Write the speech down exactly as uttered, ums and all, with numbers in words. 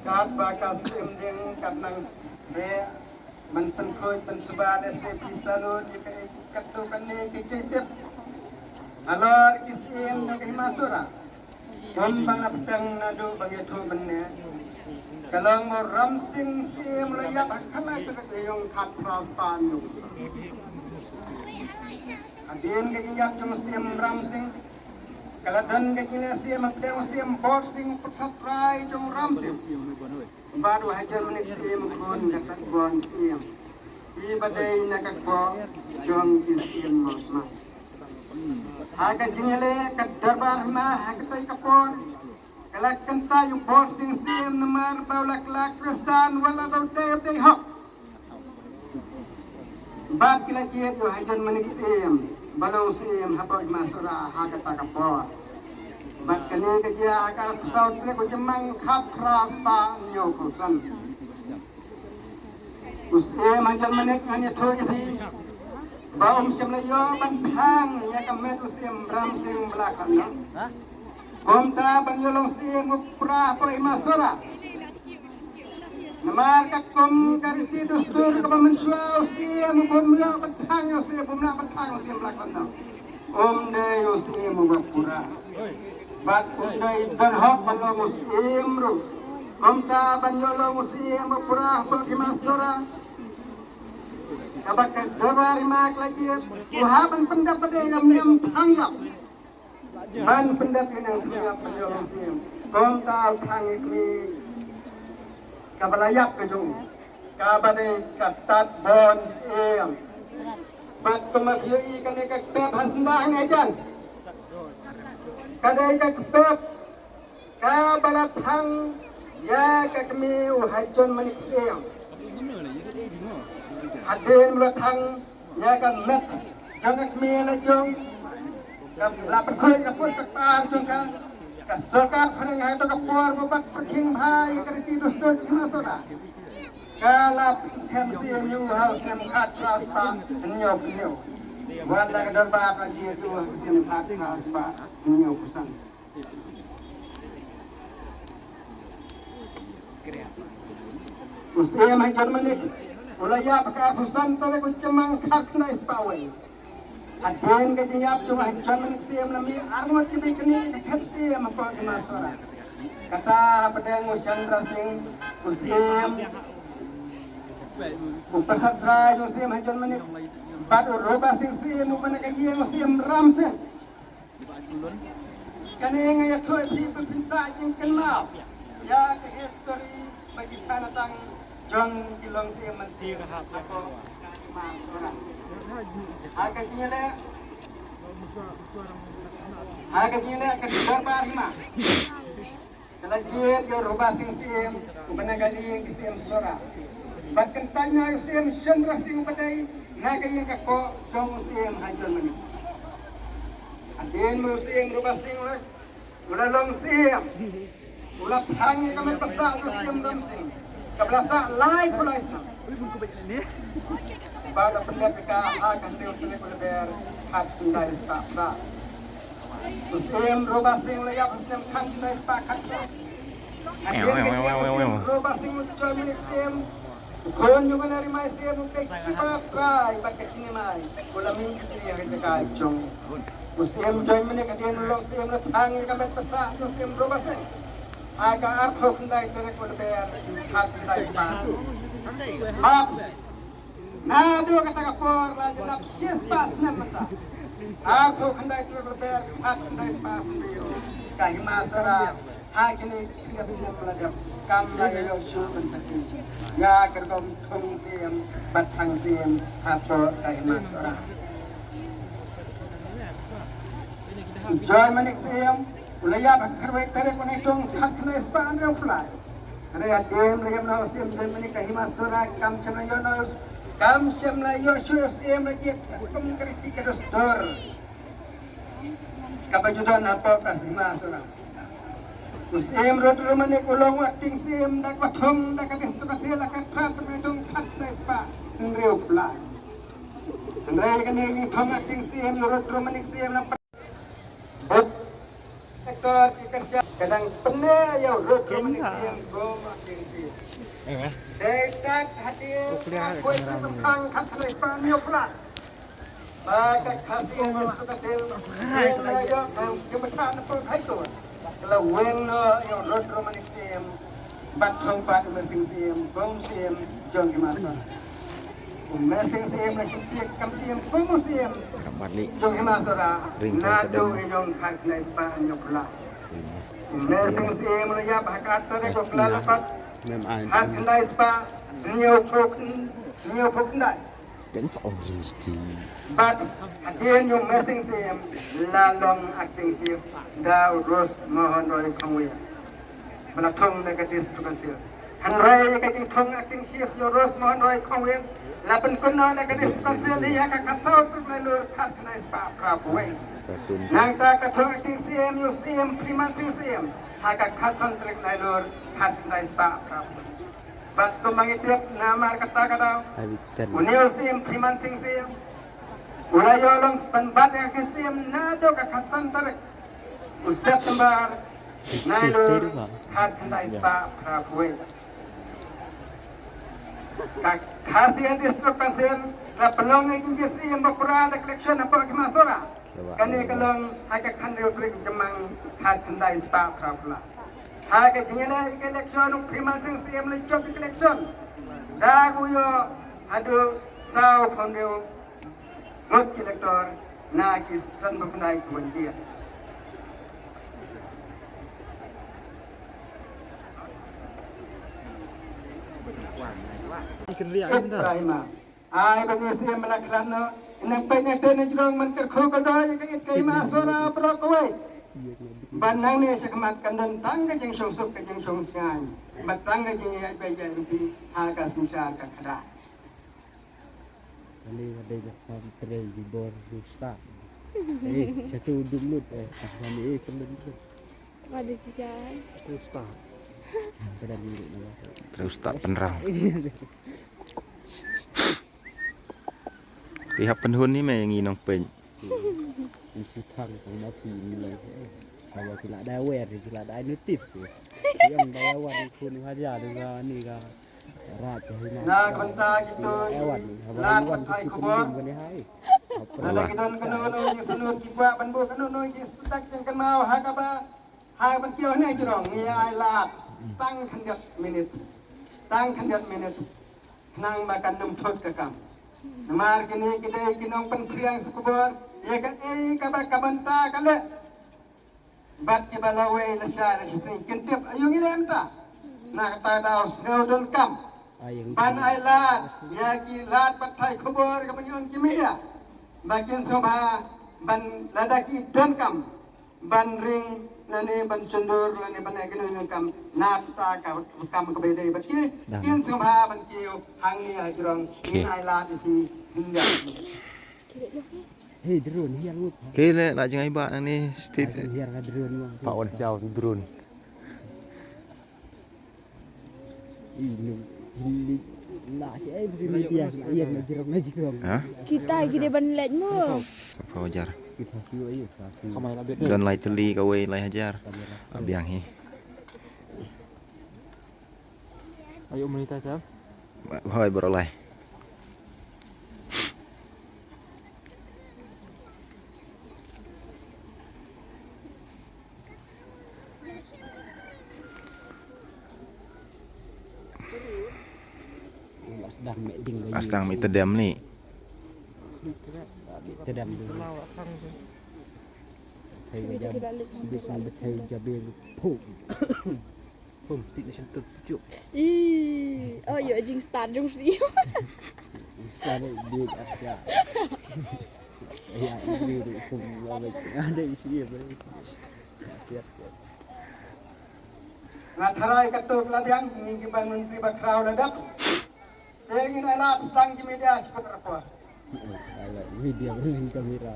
Katba ka Syiem Dieng kat nang heh ban pynkhuid pynsuba da se pisa lut ïa ka, katto katne ki jingtip halor ki syiem jong ka Hima Sohra. Kumba nga la pteng naduh ba nga ïathuh mynne, ka long ba u Ram Sing Syiem u la ïap ha khana ka ïong khatphra spah hynñiew. Hadien ka jingïap jong u Syiem Ram Sing, ka la don ka jingleh syiem hapdeng u Syiem Bor Sing, u pyrthat trai jong u Ram Sing, bad u Hajon Manik Syiem, u khun kata ka Bor Sing, kiba dei na ka kpoh jong ki syiem Mawsmai. Ha ka jingïaleh ka Dorbar Hima ha katei ka por, ka la kyntait ïa u Bor Sing Syiem namar ba u la kylla Khristan, wat la dei u dei hok. Bad ki la jied ïa u Hajon Manik Syiem ba long syiem hapoh Hima Sohra ha kata ka por. Bad kane ka jia ha ka arphew saw tarik u Jymmang khatphra spah hynñiewphew san. U Syiem Hajon Manik, ngan ïathuh ïa phi ba um shym la ïoh ban thang ïa ka met u Syiem Ram Sing ba la khlad noh. Kumta ban ïoh long syiem u pura hapoh Hima Sohra. Namar katkum ka riti dustur kaba mynshuwa, u syiem u bym ïoh ban thang ïa u syiem, bym lah ban thang ïa u syiem ba la khlad noh. Um dei u syiem uba pura. Bad um dei don hok ban long u syiem ruh. Kumta ban ïoh long u syiem uba pura hapoh Hima Sohra, kaba ka Dorbar Hima ka la jied, u hap ban pyndep ba dei ïa ka niam thang ïap. Ban pyndep ïa ka niam thang ïap ban ïoh long syiem. Kumta u thang ïa kmie kaba la ïap ka jong u, kaba dei ka Tad Bor Syiem. Bad kumba phi ïohi kane ka kpep ha syndah ne jan, ka dei ka kpep kaba la thang ïa ka kmie u Hajon Manik Syiem. Hadien ba la thang ïa ka met jong ka kmie la jong, ka la pynkhuid ka put ka kpa jong ka, ka sorkar phareng ha kato ka por ba bat pyrkhing bha ïa ka riti dustur Hima Sohra, ka la pynkhem syiem ïa u ha u snem khatphra spah hynñiewphew hynñiew. Wat la ka dorbar ka jied ïa u ha u snem khatphra spah hynñiewphew san. U Syiem Hajon Manik u la ïap ha ka arphew san tarik u Jymmang khatkhyndai spah wei. Hadien ka jingïap jong u Hajon Manik Syiem la mih arngut ki bikni ka khet syiem hapoh Hima Sohra. Kata hapdeng u Chandra Singh u Syiem, u pyrthat trai jong u Syiem Hajon Manik, bad u Roba Singh Syiem uba na ka ïing u Syiem Ram Singh. Kane nga ïathuh ïa phi ba phin sa jingkynmaw ïa ka history ba ki khanatang jong ki long syiem mynsiem hapoh Hima Sohra. Ha ka jingïaleh, ha ka jingïaleh ka Dorbar Hima ka la jied ïa u Roba Singh Syiem uba na ka liang ki syiem Sohra. Bad kyntait na u Syiem Chandra Singh uba dei na ka ïing ka kpoh jong u Syiem Hajon Manik. Hadien ba u Syiem Roba Singh u la long syiem, u la thang ïa ka met ba sah jong u Syiem Ram Singh kaba la sah laiphew lai snem. Bad u la pyndep ïa ka ha ka hynriew tarik u Lber khatkhyndai spah phra. U Syiem Roba Singh u la ïap ha u snem khatkhyndai spah khatphra. Hadien ka jingïap u Syiem Roba Singh u Joy Manik Syiem, u khun jong u Nari Mai Syiem, u peit shiba trai bad ka shini mai, u la mih kti ha ka jaka jong u. U Syiem Joy Manik hadien u long syiem u la thang ïa ka met ba sah jong u Syiem Roba Singh ha ka arphew khyndai tarik u Lber khatkhyndai spah. Bad naduh kata ka por la jin ap shispah snem mynta. Arphew khyndai tarik u Lber khatkhyndai spah hynriew, ka Hima Sohra ha kine ki khyndiat snem la dep kam la ïoh shuh ban sakhi ïa ka rukom thung syiem bad thang syiem hapoh ka Hima Sohra. U Joy Manik Syiem u la ïap ha ka khatwei tarik u Naitung khatkhyndai spah hynriewphew lai. Hynrei hadien ba la ïap noh u Syiem Joy Manik, ka Hima Sohra kam shym la ïoh noh, kam shym la ïoh shuh u syiem la jied kum ka riti ka dustur kaba ju don hapoh ka Hima Sohra. U Syiem Rudra Manik u long u acting syiem da kaba thung da ka aristocracy la ka Trad Naitung khatkhyndai spah hynriewphew lai. Hynrei kane ka thung acting syiem u Rudra Manik Syiem la But sector ki kan Ka dang pynleh ïa u Rod Romanik Syiem kum u acting chief. Dei tak hadien ka khuid ka pang khat khyndai spah hynñiew phew lai. Ba ka Khasi Hills District Council, ka la ïoh ka jingbatai na pyrthei to. Ka la weng noh ïa u Rod Romanik Syiem bad thung pat u Myrsing Syiem kum u Syiem jong Hima Sohra. U Myrsing Syiem la shim piak kam Syiem kum u Syiem jong Hima Sohra naduh ïa jong khat khyndai spah hynñiew phew lai. U Myrsing Syiem la ïap ha ka tarik u Kyllalyngkot khat khyndai spah hynñiew phew, hynñiew phew khyndai. Bad hadien u Myrsing Syiem la long acting chief da u Rose Mohan Roy Khongwir ba la thung na ka District Council. Hynrei ka jingthung acting chief ïa u Rose Mohan Roy Khongwir la pynkut noh na ka District Council ïa ka khatsaw tarik Nailur khat khyndai spah phra phew wei. Nangta ka thung acting chief ïa u Syiem Freeman Singh Syiem ha ka khatsan tarik Nailur khat khyndai spah phra phew wei. Bad kumba ngi tip namar kata ka daw, une u Syiem Freeman Singh Syiem u la ïoh long ban bat ïa ka Syiem naduh ka khatsan tarik u September Nailur khat khyndai spah phra phew wei. Ka Khasi Hills District Council la pynlong ïa ki jingïaseng ba pura da election hapoh Hima Sohra. Kane ka long ha ka khathynriew tarik Jymmang khat khyndai spah phra phew lai. Ha ka jingïaleh ïa ka election u Freeman Singh Syiem la jop ïa ka election da u ïoh haduh saw phew hynriew ngut ki elector na ki san phew khyndai ki volunteer. Ai ba ngi Syiem ba la khlad noh, ïa nang peit nangta na jrong ban kyrkhu kyrdoh ïa ka ïit ka Hima Sohra baroh kawei. Ban nangne shakhmat kan don tang ka jingshong suk ka jingshong shngaiñ bad tang ka jingïaid beit ïaid lynti ha ka synshar ka khadar. Kane ka dei ka kam trei ki bor ki stad. Eh, satu dum lut, eh, kane, eh, kane. Ada sisa. Trei stad. Kane dum lut nama. Trei stad pynrang. Ki hap pynhun ni me ngi nongpeit. Ngi shu thang tang ma phi ni lai. Haba ki la da wer, ki la da notice ki. Ki ong da wan khun hajar ni ka, ni ka. Rat ka hina. Na ka bynta kito lad pathai khubor. Lada ki don kano kano ki snud ki kwah ban buh kano kano ki stak jingkynmaw ha kaba ha ban kiew ne jrong ngi ai lad tang khyndiat minit. Tang khyndiat minit. Khnang ba kan nym thut ka kam. Namar kine ki dei ki nongpynphriang khubor ïa kaei kaba ka bynta ka leh. Bad kiba lawei lashai lashisngi kin tip aïu ngi leh mynta. Na kata ka daw sngew donkam ban ai lad ïa ki lad pathai khubor kaba ngi ong ki media ba kin sngewbha ban lada ki donkam ban ring lane ban shondur lane ban leh kano kano ka kam na kata ka kam kaba ïadei bad ki, kin sngewbha ban kiew hangne ha jrong. Ngin ai lad ïa ki hynda. Hei, drone hiar ngut. Ke le la jngai ba nang ni stit. Hiar ka drone mo. Pa wan siaw drone. Ih, lu, lu, la, eh, beri media, la, iya, na jrong, na jrong. Ha? Kita gidi ban leh mo. Apa wajar? Kita siwa, iya, kita siwa. Don lai tylli kawei lai hajar. Abiang hi. Ayo monetize, ah. Hoi, bro, lai. Asdang mi tedem ni. Tedem. Hei, jab, bis, bis, hei, jab, bis, pum. Pum, sit na shen tut, juk. Ih, oh, ïoh jingstad jong si. Stad, eh, dia, dia. Ya, ini dia, pum, ada isi, ya, boleh. Siap, siap. Nga tharai katto ka la biang, ngi ki ban Myntri Bakhraw la dep. Te ngin ai lad sdang ki media shipor rapor. Ai lad media beri kamera.